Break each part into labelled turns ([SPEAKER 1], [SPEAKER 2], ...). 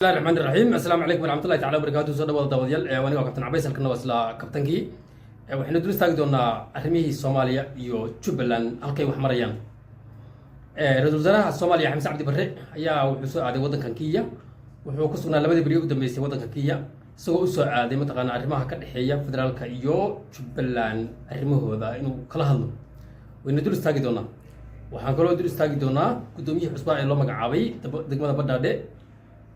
[SPEAKER 1] Bismillahi raxmaan raxiim. Assalaamu calaykum waraxmatullahi tacala wabarakaatu. Soo dhawaada, daawadayaal. Aniga waa Kabtan Cabays, halkana waa isla kabtankii. Waxaynu dul istaagi doonaa arrimihii Soomaaliya iyo Jubbaland, halkay wax marayaan. Ra-iisul wasaaraha Soomaaliya Xamse Cabdi Barre ayaa wuxuu soo aaday waddankan Kenya. Wuxuu ku sugnaa labadii beri u dambeysay waddanka Kenya, isagoo usoo aaday mataqaana arrimaha ka dhexeeya federaalka iyo Jubbaland, arrimahooda inuu kala hadlo. Waynu dul istaagi doonaa. Waxaan kaloo dul istaagi doonaa guddoomiyihii cusbaa ee loo magacaabay degmada Badhaadhe,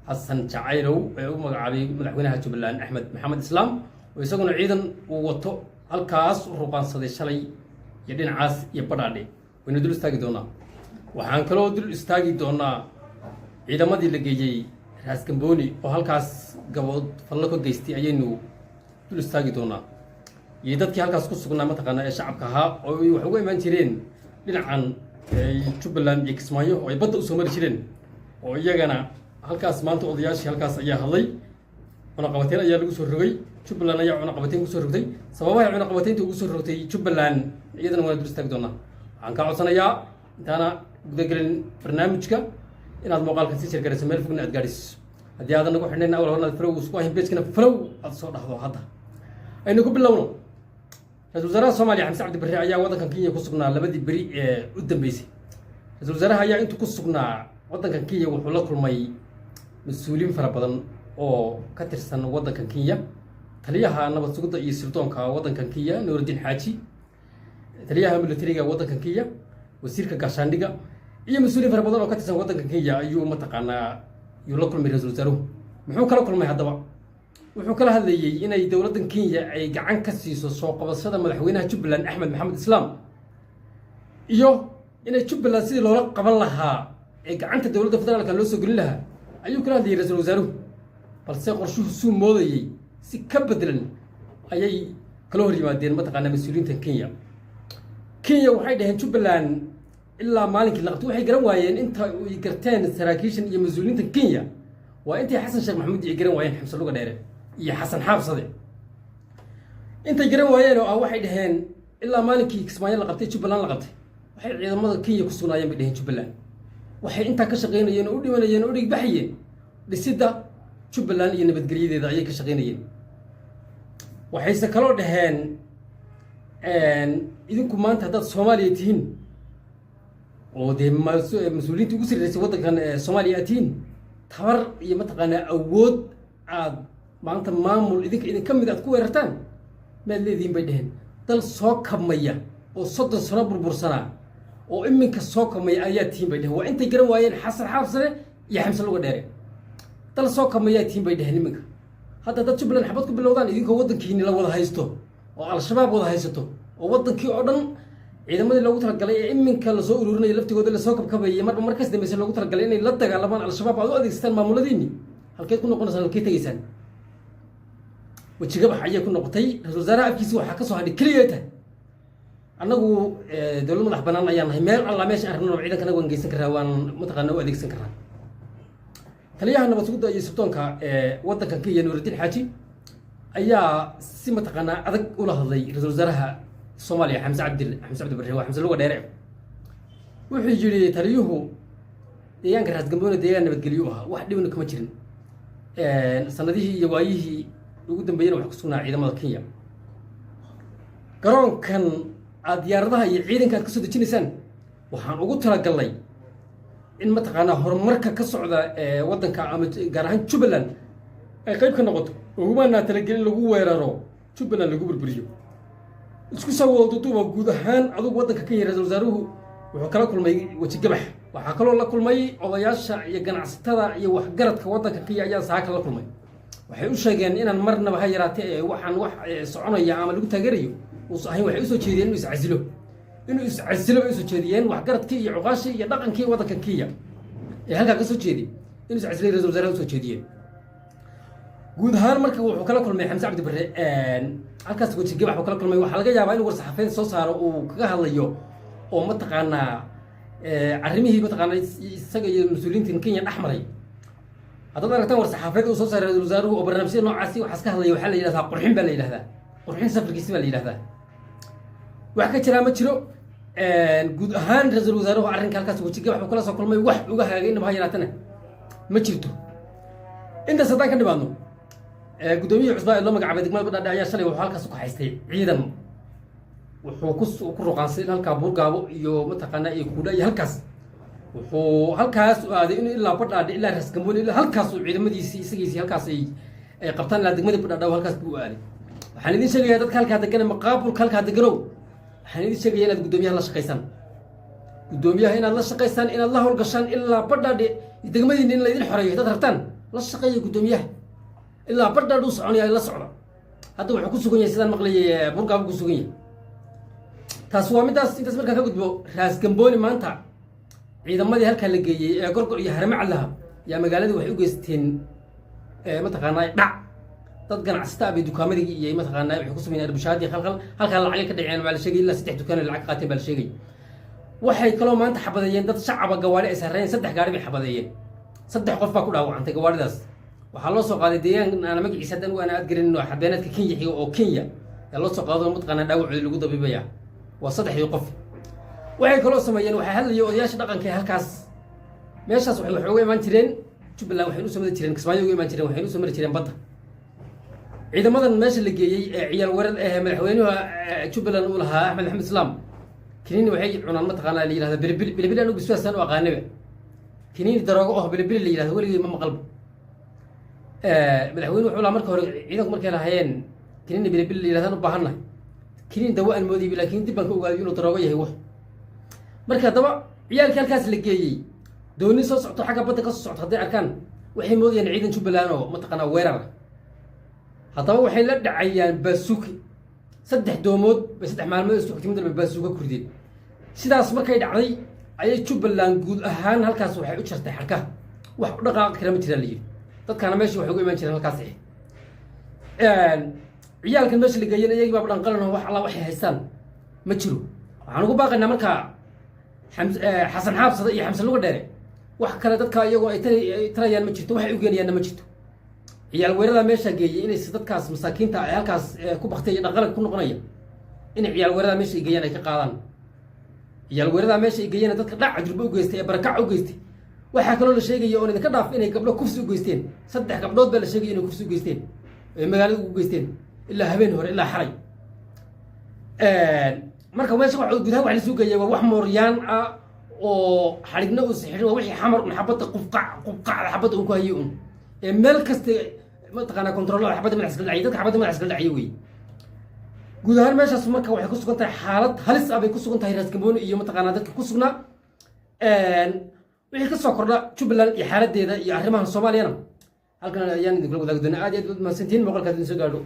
[SPEAKER 1] Xasan Jacaylow, ee u magacaabay madaxweynaha Jubbaland Axmed Maxamed Islaam, oo isaguna ciidan uu wato halkaas u ruqaansaday shalay iyo dhinacaas iyo Badhaadhe. Waynu dul istaagi doonaa. Waxaan kaloo dul istaagi doonaa ciidamadii la geeyey Raasgambooni oo halkaas gabood fallo ka geystay ayaynu dul istaagi doonaa, iyo dadkii halkaas ku sugnaa mataqaana ee shacabka ahaa oo ay wax uga imaan jireen dhinacan Jubbaland iyo Kismaayo, oo ay badda usoo mari jireen, oo iyagana halkaas maanta odayaashii halkaas ayaa hadlay. Cunaqabateyn ayaa lagu soo rogay Jubbaland, ayaa cunaqabateyn kusoo rogtay. Sababaha cunaqabateynta ugu soo rogtay Jubbaland iyadana waan dul istaagi doonaa. Waxaan kaa codsanayaa, intaana gudagelin barnaamijka, inaad muuqaalkan sii share garayso, meel fogna aad gaadhiso. Haddii aadan nagu xidhnayn awal horna aad follow isku ahayn page-kana, follow aad soo dhahdo. Hadda aynu ku bilowno. Ra-isul wasaaraha Soomaaliya Xamse Cabdi Barre ayaa waddankan Kenya ku sugnaa labadii beri ee u dambeysay. Ra-isul wasaaraha ayaa intuu ku sugnaa waddankan Kenya wuxuu la kulmay mas-uuliyiin fara badan oo ka tirsan waddankan Kenya: taliyaha nabad sugidda iyo sirdoonka waddankan Kenya, Nuuruddin Xaaji, taliyaha militariga waddankan Kenya, wasiirka gaashaandhiga iyo mas-uuliyiin fara badan oo ka tirsan waddankan Kenya ayuu mataqaanaa yuu la kulmay ra-isul wasaaruhu. Muxuu kala kulmay haddaba? Wuxuu kala hadlayey inay dowladdan Kenya ay gacan ka siiso soo qabashada madaxweynaha Jubbaland Axmed Maxamed Islaam, iyo inay Jubbaland sidii loola qaban lahaa ee gacanta dowladda federaalka loo soo gelin lahaa ayuu kala hadlayay ra-iisul wasaaruhu. Balse qorshuhu suu moodayey si ka bedelan ayay kala hor yimaadeen mataqaanaa mas-uuliyiinta Kenya. Kenya waxay dhaheen Jubbaland ilaa maalinkii la qabtay waxay garan waayeen. Inta ay garteen saraakiishan iyo mas-uuliyiinta Kenya waa intay Xasan Sheekh Maxamuud ay garan waayeen, Xamse Luga Dheere iyo Xasan Xaabsade intay garan waayeen, oo ah waxay dhaheen ilaa maalinkii Kismaayo la qabtay, Jubbaland la qabtay, waxay ciidamada Kenya ku sugnaayeen, bay dhaheen, Jubbaland. Waxay intaa ka shaqaynayeen oo u dhimanayeen oo u dhigbaxayeen dhisidda Jubbaland iyo nabadgelyadeeda ayay ka shaqaynayeen. Waxayse kaloo dhaheen, idinku maanta haddaad Soomaaliya tihiin oo dee mas-uuliyiinta ugu sarreysay waddankan Soomaaliya aad tihiin, tabar iyo mataqaanaa awood aad maanta maamul idinka idinka mid aad ku weerartaan maad leedihiin, bay dheheen. Dal soo kabmaya oo 30 sano burbursanaa oo iminka soo kabmaya ayaa tihiin, bay dheheen. Waa intay garan waayeen Xasan Xaabsane iyo Xamse Luga Dheere. Dal soo kabmayaa tihiin, bay dheheen. Iminka hadda dad Jubbaland xabad ku bilowdaan, idinkoo waddankiini la wada haysto oo Al-Shabaab wada haysato, oo waddankii oo dhan ciidamadii loogu talagalay ee iminka lasoo ururinaya laftigooda lasoo kabkabayay, marba markas dambeyse loogu talagalay inay la dagaalamaan Al-Shabaab, aad u adeegsataan maamuladiinni, halkeed ku noqonaysaan? Halkeed tegaysaan? Wejigabax ayay ku noqotay. Ra-isul wasaaraha afkiisa waxaa ka soo hadhay keliya tahay, annagu dowlad madax banaan ayaan nahay, meel alla meesha aan rabnano ciidankana waan geysan karaa, waan mataqaana u adeegsan karaa. Taliyaha nabad sugidda iyo sirdoonka ee waddankan Kenya, Nuuruddin Xaaji, ayaa si mataqaanaa adag ula hadlay ra-isul wasaaraha Soomaaliya Xamse Cabdi Barre, waa Xamse Luga Dheere. Wuxuu yidhi taliyuhu, deegaanka Raasgambooni deegaan nabadgelyo u ahaa, wax dhibna kama jirin. Sanadihii iyo waayihii ugu dambeeyena waxaa ku sugnaa ciidamada Kenya. Garoonkan aad diyaaradaha iyo ciidanka aad ka soo dejinaysaan waxaan ugu talagalnay in mataqaanaa horumarka ka socda ee waddanka ama gaar ahaan Jubbaland ay qayb ka noqoto. Ugumaanaa talagelin lagu weeraro Jubbaland, lagu burburiyo. Isku soo wada duduuba, guud ahaan adugu waddanka Kenya ra-isul wasaaruhu wuxuu kala kulmay wejigabax. Waxaa kaloo la kulmay odayaasha iyo ganacsatada iyo waxgaradka waddanka Kenya ayaa saaka la kulmay. Waxay u sheegeen inaan marnaba ha yaraatee ee waxaan wax soconaya ama lagu taageerayo uusan ahayn. Waxay usoo jeediyeen inuu iscasilo, inuu iscasilo bay usoo jeediyeen waxgaradkii iyo cuqaashii iyo dhaqankii waddanka Kenya ee halkaa ka soo jeeday. Inuu iscasilay ra-isul wasaaraha usoo jeediyeen. Guud ahaan marka wuxuu kala kulmay Xamse Cabdi Barre halkaas wejigabax buu kala kulmay. Waxaa laga yaabaa inuu war-saxaafeed soo saaro uu kaga hadlayo oo mataqaanaa arrimihii mataqaanaa isaga iyo mas-uuliyiinta Kenya dhex maray. Haddaad aragtaan war-saxaafeed uu soo saaray ra-isul wasaaruhu oo barnaamijyada noocaasi waxaas ka hadlaya, waxaa la yidhahdaa qurxin baa la yidhahdaa, qurxin safarkiisi baa la yidhahdaa. Wax ka jiraa ma jiro. Guud ahaan ra-iisul wasaaruhu arrinka halkaas wejigabax buu kala soo kulmay. Wax uga hagaagay inaba ha yaraatana ma jirto. Intaas haddaan ka dhimaadno, guddoomiyihii cusbaa ee loo magacaabay degmada Badhaadhe ayaa shalay wuxuu halkaas ku haystay ciidan. Wuxuu ku ruqaansay in halkaa Buurgaabo iyo mataqaanaa iyo Kuudha iyo halkaas. Wuxuu halkaas u aaday inuu ilaa Badhaadhe, ilaa Rasgambooni, ilaa halkaas uu ciidamadiisii isagiisii halkaas ay qabtaan, ilaa degmadii Badhaadhe halkaas buu u aaday. Waxaan idin sheegayaa dadka halkaa degan, maqaabulka halkaa deganow, waxaan idin sheegaya inaad guddoomiyaha la shaqaysaan, guddoomiyaha inaad la shaqaysaan, inaad la howlgashaan ilaa Badhaadhe. Degmadiina in la idin xoreeyo hadaad rabtaan, la shaqeeya guddoomiyaha. Ilaa Badhaadhe u soconaya, la socda. Hadda wuxuu ku sugan yahay, sidaan maqlayay, Burgaabo ku sugan yahay. Taas waa midaas. Intaas markaan ka gudbo, Raas Gambooni maanta ciidamadii halkaa la geeyey ee Gorgor iyo Haramacad laha yaa magaaladii waxay u geysteen mataqaanaa dhac. Dad ganacsata ah bay dukaamadii iyo mataqaanaa waxay ku sameeyeen arbushaadii, khalkhal. Halkaa lacagay ka dhaceen waa la sheegay, ilaa saddex dukaan ay lacag qaateen baa la sheegay. Waxay kaloo maanta xabadeeyeen dad shacaba, gawaari ay sarreeyeen. Saddex gaari bay xabadeeyeen, saddex qof baa ku dhaawacantay. Gawaaridaas waxaa loo soo qaaday deegaan aana magaciisa haddan aana aad garanin oo xabeenaadka Kenya xiga oo Kenya yaa loo soo qaado, mataqaanaa dhaawacoodi lagu dabibaya. Waa saddexdii qof. Waxay kaloo sameeyeen, waxay hadlayay odayaasha dhaqanka ee halkaas. Meeshaas waxay wax uga imaan jireen Jubbaland, waxay usoo mari jireen Kismaayo, uga imaan jireen, waxayna usoo mari jireen badda. Ciidamadan meesha la geeyey ee ciyaal weerar ee madaxweynuha Jubbaland uu lahaa, Axmed Maxamed Islaam, kiniini waxay cunaan mataqaanaa la yihahda bilibili. Bilibili anigu bisbaasaan u aqaaniba. Kiniini daroogo oh bilibili la yihahdo weligay ma maqalba. Madaxweynuhu wuxuu lahaa marka hore, ciidanku markay lahaayeen kiniini bilibili la yirahdaan u baahannahay, kiniin dawo aan moodayba, laakiin dib baan ka ogaaday inuu daroogo yahay wax. Marka haddaba ciyaalkii halkaas la geeyey, dooni soo socto xagga badda ka soo socto hadday arkaan, waxay moodayaan ciidan Jubbaland oo mataqaanaa weerar. Haddaba waxay la dhacayaan baasuuki. Saddex doomood bay 3 maalmood isku xigtay mid walba baasuuka ku rideen. Sidaas markay dhacday ayay Jubbaland guud ahaan halkaas waxay u jartay xadhkaha. Wax u dhaqaaqi kara ma jiraan la yidhi. Dadkaana meesha waxay uga imaan jireen halkaas. Ciyaalkan meesha la geeyana iyagii baaba dhanqalan, wax alla waxay haystaan ma jiro. Waxaan ugu baaqaynaa markaa Xasan Xaabsada iyo Xamse Luga Dheere, wax kale dadka iyagoo ay tarayaan ma jirto, waxay u geenayaanna ma jirto. Ciyaal weerada meesha geeyey inay dadkaas masaakiinta ay halkaas ku baktay iyo dhaqalanka ku noqonaya, inay ciyaal weerada meesha ay geeyaan ay ka qaadaan. Ciyaal weerada meesha ay geeyeen dadka dhaca jurba u geystay ee barakac u geystay. Waxaa kaloo la sheegaya oon idinka dhaaf inay gabdho kufsi u geysteen. Saddex gabdhood baa la sheegaya inay kufsi u geysteen, ee magaalada ugu geysteen ilaa habeen hore ilaa xalay. Marka meesha wax gudaha wax lasuu geeyay waa wax mooryaan ah oo xadhigna uusa xidhin. Waa wixii Xamar un xabadda qufqac qufqacda xabadda uu ku hayay un ee meel kasta mataqaanaa kontroolada xabadda madax iskala dhacay, dadka xabadda madax iskala dhacay wey. Guud ahaan meeshaas marka waxay ku sugan tahay xaalad halis ah bay ku sugan tahay Raasgambooni iyo mataqaanaa dadka ku sugnaa. Wixii ka soo kordha Jubbaland iyo xaaladeeda iyo arrimahan Soomaaliyana halkan ayaan idinkula wadaagi doonaa. Aad iyo aad baad mahadsantihiin. Muuqaalkaas idin soo gaadho.